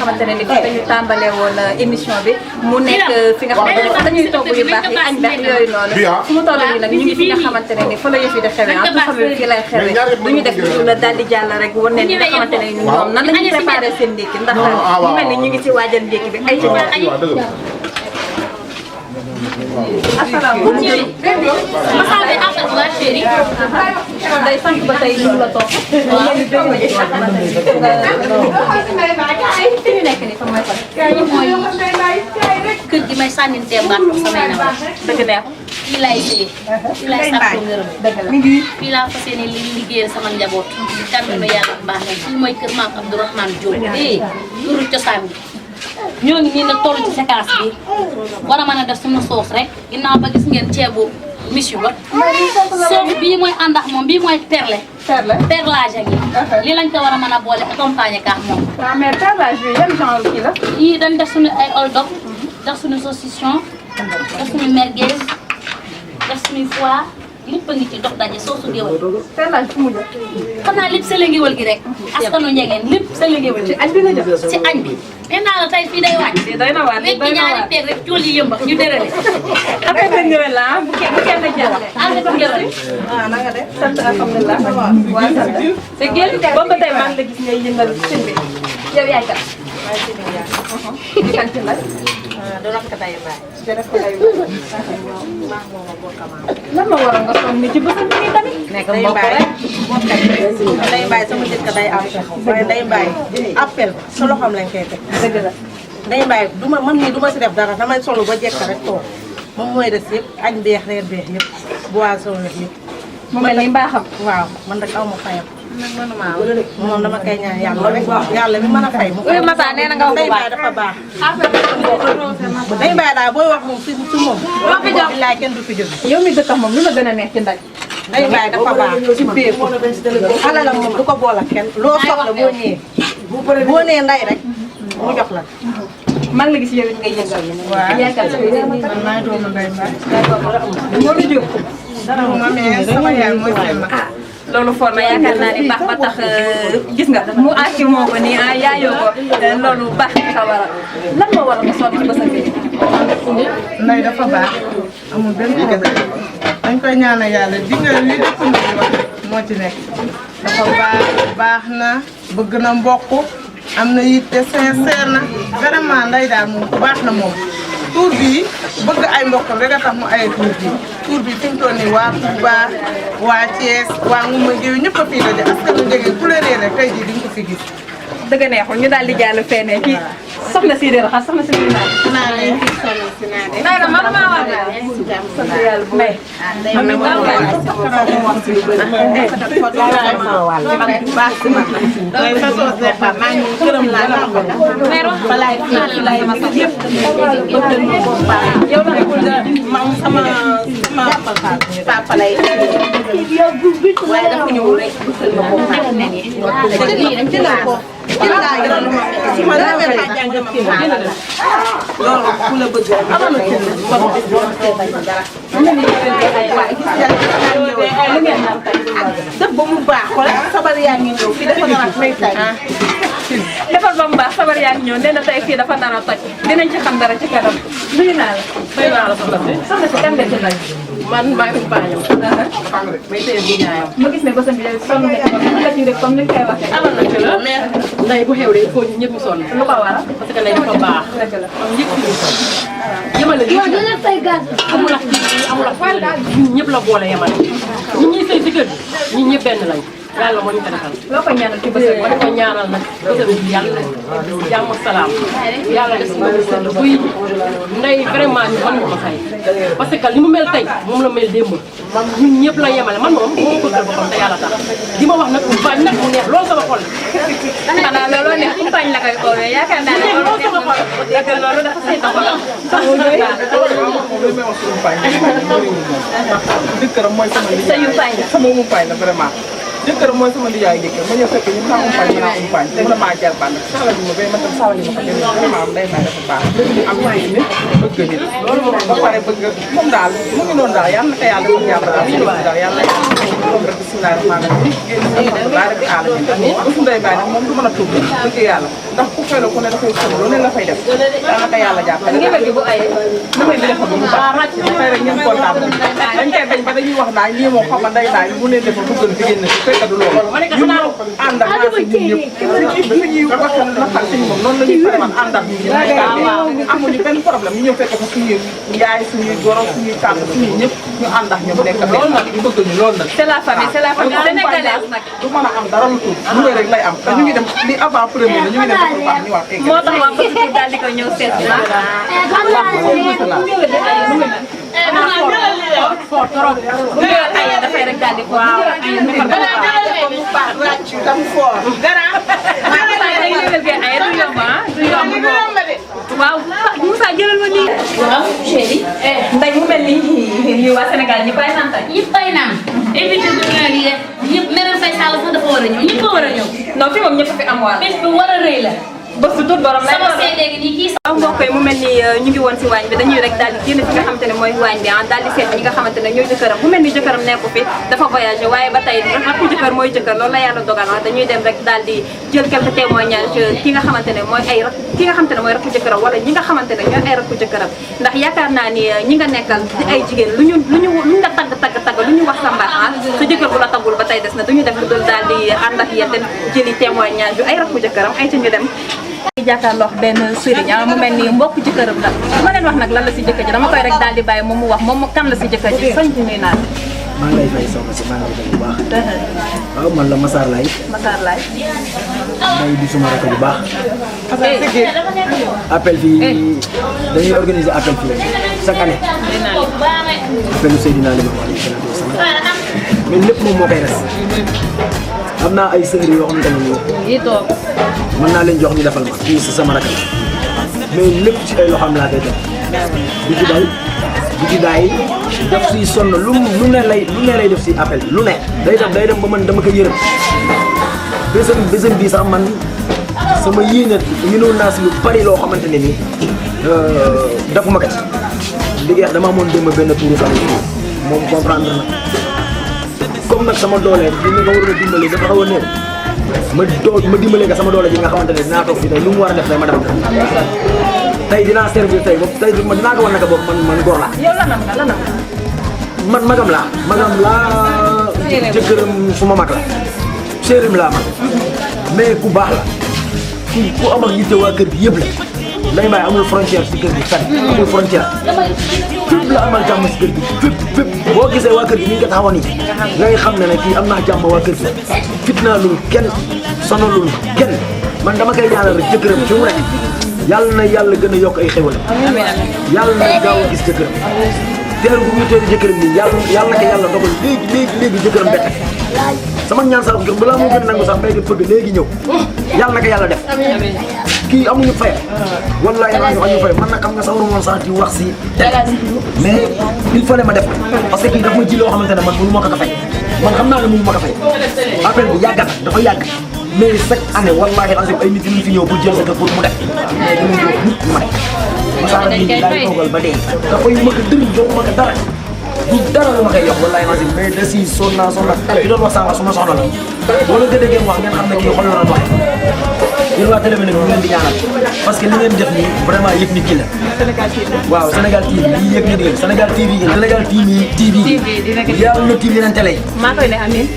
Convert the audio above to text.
xamante ne ni fa dañu tàmbale woon émission bi mu nekk fi nga xamante ne fa dañuy togg yu baax yi añ baax yooyu noonu fu mu toll nii nag ñu ngi fi nga xamante ne ni fa la yëf yi di xewee en tout famille fii lay xewee duñu def la daal di jàll rek wan leen nga xamante ne ñoom nan la ñuy préparé seen ndékki ndax ñu mel ni ñu ngi ci waajal ndékki bi ay ca asalaamaaleykum. Masal bi affaire bu baax chéri. day sant ba tey ñu la toog. waaw fi ñu nekk nii fa mooy fan. mooy kër gi may sànnintee mbaat samay na wax. dëgg neex. fii laay see. fii laay sàkku ngërëm. dëgg la fii laa fas yéene liggéeyal sama njaboot. kan ma yàlla baax na fii mooy kër maam Abdourahmane Diop. këru cosaan bi. ñoo ngi nii nag toll ci séquence bi war a mën a def suñu soos rek ginnaaw ba gis ngeen ceebu michu ba soos bii mooy ànd ak moom bii mooy perle perlage ak yi lii lañ ko war a mën a boole accompagner kaak moom waaw mais perlage bi yan genre kii la yii dañ def suñu ay hold-up def suñu saucisson def suñu merguez def suñuy foie lépp a ngi ci dox daje soosu géwël perlage fu mu jot xanaa lépp sa la géwël gi rek askanu njegeen lépp sa la géwël ci añ bi nga jot ci añ bi nee naa la tey fii day wàcc doy na waar wekk ñaari peeg rek cool yi yëmbax ñu dérale après nga ñëwee la bu kenn jàll ànd ak ngërëm na nga def sant alhamdulilah waaw sant c'est génn boobu ba tey maa ngi la gis ngay yëngal sën bi yow yaay kat maa ngi ci yaay di kan ci nag du rafet day baay jërëjëf lay maa moom a bokk maam lan ma waroon nga sonn ci bësam bi tamit nekk mbokk rek day baay sama jëkk day appel waaye day baay appel sa loxoom lañ koy teg dëgg la day baay du ma man nii du ma si def dara damay solu ba jekk rek toog moom mooy des yëpp añ beex reer beex yëpp boisson la yëpp mu mel ni mbaaxam waaw man rek aw ma fayam moom dama koy ñaan yàlla rek yàlla mi mën a fay mu koy Massa nee na nga wax day baay dafa baax day baay daal booy wax moom si moom billaay kenn du fi jóg yow mi dëkk moom lu la gën a neex ci ndaj day baay dafa baax ci biir alalam moom du ko boole ak kenn loo soxla boo ñëwee boo nee nday rek mu jox la maa ngi la gis yow it ngay yëngal waaw yaakaar man maa ngi doomu nday baay moo di jóg dara ma mais sama yaay mooy seen ma loolu for na yaakaar naa ni baax ba tax gis nga mu àcc moo ko nii ah yaayoo ko loolu baax nga ko waral lan moo waral nga sonn ci bësam bi nday dafa baax amul benn problème dañ koy ñaanal yàlla di nga li dëkk ndi wax moo ci nekk dafa baax na bëgg na mbokk am na yitte sincère na vraiment nday daal moom baax na moom tour bi bëgg ay mbokkam rek a tax mu ay tour bi fi mu toll nii waa Touba waa Thiès waa Ngoumba Ngeew ñëpp a fii daje askan wi njëgee ku la réer rek tey jii di nga ko fi gis. dëgg neexul ñu daal di jàll feneen kii soxna si dara xar soxna si dara naa leen fi sonal si naa de naa man maa war naa sant yàlla bu may am na maa war baax si man mooy façon départ maa ngi gërëm laa la balaay lay ma sax yëpp yow man sama papa lay waaye dafa ñëw rek bëggal ma ko ko ma la mel ka jàng ci loolu ku la bëgg rek amana ci ko bis bo bañ dara def ba mu baax wala sabar yaa ngi ñëw fii dafa nar a may tay defal ba mu baax sabar yaa ngi ñëw nee na tey fii dafa nar a toj dinañ ci xam dara ci kanam nuyu naa la nuyu naa la soxna si kan nga ci nag man maa ngi bañam may tey bu ñaayam ma gis ne bësam bi yow sonn nga ci la ci rek comme ni nga koy waxee amana ci la mais nday bu xew de il faut ñëpp sonn lu ko waral parce que nday dafa baax dëgg la ñëpp yemale amul ak amul ak ñun ñëpp la boole yemale ñun ñuy sëy si kër ñun ñëpp benn lañ yàlla moo ñu ko defal loo ko ñaanal ci bësam ma ko ñaanal nag bësam bi yàlla jàmm salaam yàlla def si moom sedd buy ndey vraiment ñu mën ko fay parce que li mu mel tey moom la mel démb ñun ñëpp la yemale man moom moo ko bëggal boppam te yàlla tax di ma wax nag mu bañ nag mu neex loolu sama xol xanaa looloo neex ku bañ la koy oowee yaakaar naa ne loolu neex na dëgg loolu dafa say doxalam jëkkëram mooy sama sa yu fay la sama umpaañ la vraiment jëkkëram mooy sama lijaay jëkkër ma ñëw fekk ñu naa umpaañ ñu naa umpaañ te mën a maa jar bànn saala bi ma bay man tam saala bi ma ko jëlee vraiment am day may dafa baax am na nit bëgg nit loolu moom ba pare bëgg moom daal mu ngi noonu daal yàlla na ko yàlla defal jàmm daal yàlla rek bismillahi rahmaani rahim alhamdulilah rabbil alamin Ousou Mbaye Baye nag moom du mën a tuub dëgg yàlla ndax ku fay la ku ne dafay solo lu ne la fay def daanaka yàlla jàppale ngeen gi bu ay damay bi defa ba mu baax dafay rek ñeen kontaan dañ koy bañ ba dañuy wax naa ñii moom xam nga nday daay bu leen defa bëggal di génn si fekk du loolu ñun ñoo ànd ak naa si ñun ñëpp fi ñuy wax na xar si moom noonu la ñuy fareman ànd ak ñun ñëpp amuñu benn problème ñu ñëw fekk fa suñuy yaay suñuy goro suñuy tànk suñuy ñëpp ñu ànd ak ñoom nekk loolu nag ñu bëgg ñu loolu nag c'est la famille sénégalaise nag du mën a am dara lu tuut lu rek lay am te ñu ngi dem li avant premier la ñu ngi dem ba baax ñu wax moo tax waa Kossy daal di ko ñëw seet si fort trop bu ngeen ayee dafay rek daal di ko tam fort dara waaw Moussa jëlal ma lii waaw chéri nday mu mel ni lii waa Sénégal ñi koy naan tey ñëpp bay naan invité d'honneur yi ñëpp Merème Faye Sall sax dafa war a ñëw ñëpp a war a ñëw non fi moom ñëpp fi am waar bés bi war a rëy la bés bu tuut borom lay sama seede gi nii kii waaw mbokk yi mu mel ni ñu ngi woon si waañ bi dañuy rek daal di génn fi nga xamante ne mooy waañ bi daal di seet ñi nga xamante ne ñooy jëkkëram bu mel ni jëkkëram nekku fi dafa voyagé waaye ba tey rakku jëkkër mooy jëkkër loolu la yàlla dogal dañuy dem rek daal di jël quelques témoignages ki nga xamante ne mooy ay ki nga xamante ne mooy rakku jëkkëram wala ñi nga xamante ne ñooy ay rakku jëkkëram ndax yaakaar naa ni ñi nga nekkal di ay jigéen lu ñu la tagg lu ñu wax sa mbaax sa jëkkër bu la taggul ba tey des na duñu def lu dul daal di ànd ak yéen dem jëli témoignage yu ay rakku jëkkëram ay ci ñu dem jàkkaarloo benn sëriñ mu mel ni mbokk jëkkëram la ma leen wax nag lan la si jëkkër ji dama koy rek daal di bàyyi moom mu wax moom kan la si jëkkër ji sañ ci nuy naan maa ngi lay fay soxna si maa ngi lay bu baax waaw man la Massar Laye Massar Laye may di suma rakk bu baax appel fii dañuy organiser appel fii chaque année appelu Seydina Limamou alayhi salaatu wa salaam mais lépp moom moo koy res am naa ay sœurs yoo xamante ne nii mën naa leen jox ñu defal ma kii si sama rakk mais lépp ci ay loxoom laa koy def du ci day du ci daay def si sonn lu ne lay def si appel lu ne day dem ba man dama ko yërëm bésam bii sax man sama yéene yéenoon naa si lu bari loo xamante ne nii defuma ko ci liggéey dama amoon démb benn tuuru sax moom comprendre na comme nag sama doole bi nga waroon a dimbali dafa xaw a néew ma dimbalee nga sama doole ji nga xamante ne dinaa toog fii tey lu mu war a def tey ma def tey dinaa servir tey boobu tey dinaa ko war naka boobu man góor laa. yow lanam man magam laa jëkkëram suma mag la séerim laa man mais ku baax la ku am ak yitte waa kër gi yëpp la Ndeye Mbaye amul frontière si kër gi kat amul frontière fépp la amal jàmm si kër gi fépp boo gisee waa kër gi ni nga taxawoon nii ngay xam ne kii am naa jàmm waa kër gi fitnaalul kenn sonalul kenn man dama koy ñaanal rek jëkkëram fi mu nekk yàlla na yàlla gën a yokk ay xéwal yàlla na gaaw a gis jëkkëram teeru bu ñu teeru jëkkëram nii yàlla na ko yàlla dogal léegi jëkkëram bett sama ñaan sax balaa moo gën a nangu sax mbay di fëgg léegi ñëw yàlla na ko yàlla def kii amuñu fay wallahi amuñu fay man nag xam nga sax waru woon sax di wax si mais il fallait ma def parce que kii daf ma ji loo xamante ne man mënu ma ko fay man xam naa ne mënu ma ko fay appel bi yàgg na dafa yàgg mais chaque année wallahi azim ay nit ñu fi ñëw pour jël sa pour mu def mais dama ñëw nit ma def Massar bi laay toogal ba dee dafay ma ko dërëm joxuma ko dara du dara la ma koy yokk wallahi azim mais da si sonn naa ki doon wax sànq su ma soxla la boo la gën a ngeen wax ngeen xam ne kii xol la doxe yéen waa télé bi nag ñu leen di ñaanal parce que li ngeen def nii vraiment yëg nit ki la waaw Sénégal TV lii yëg nit ki la Sénégal TV yàlla na TV yeneen télé yi maa koy ne amiin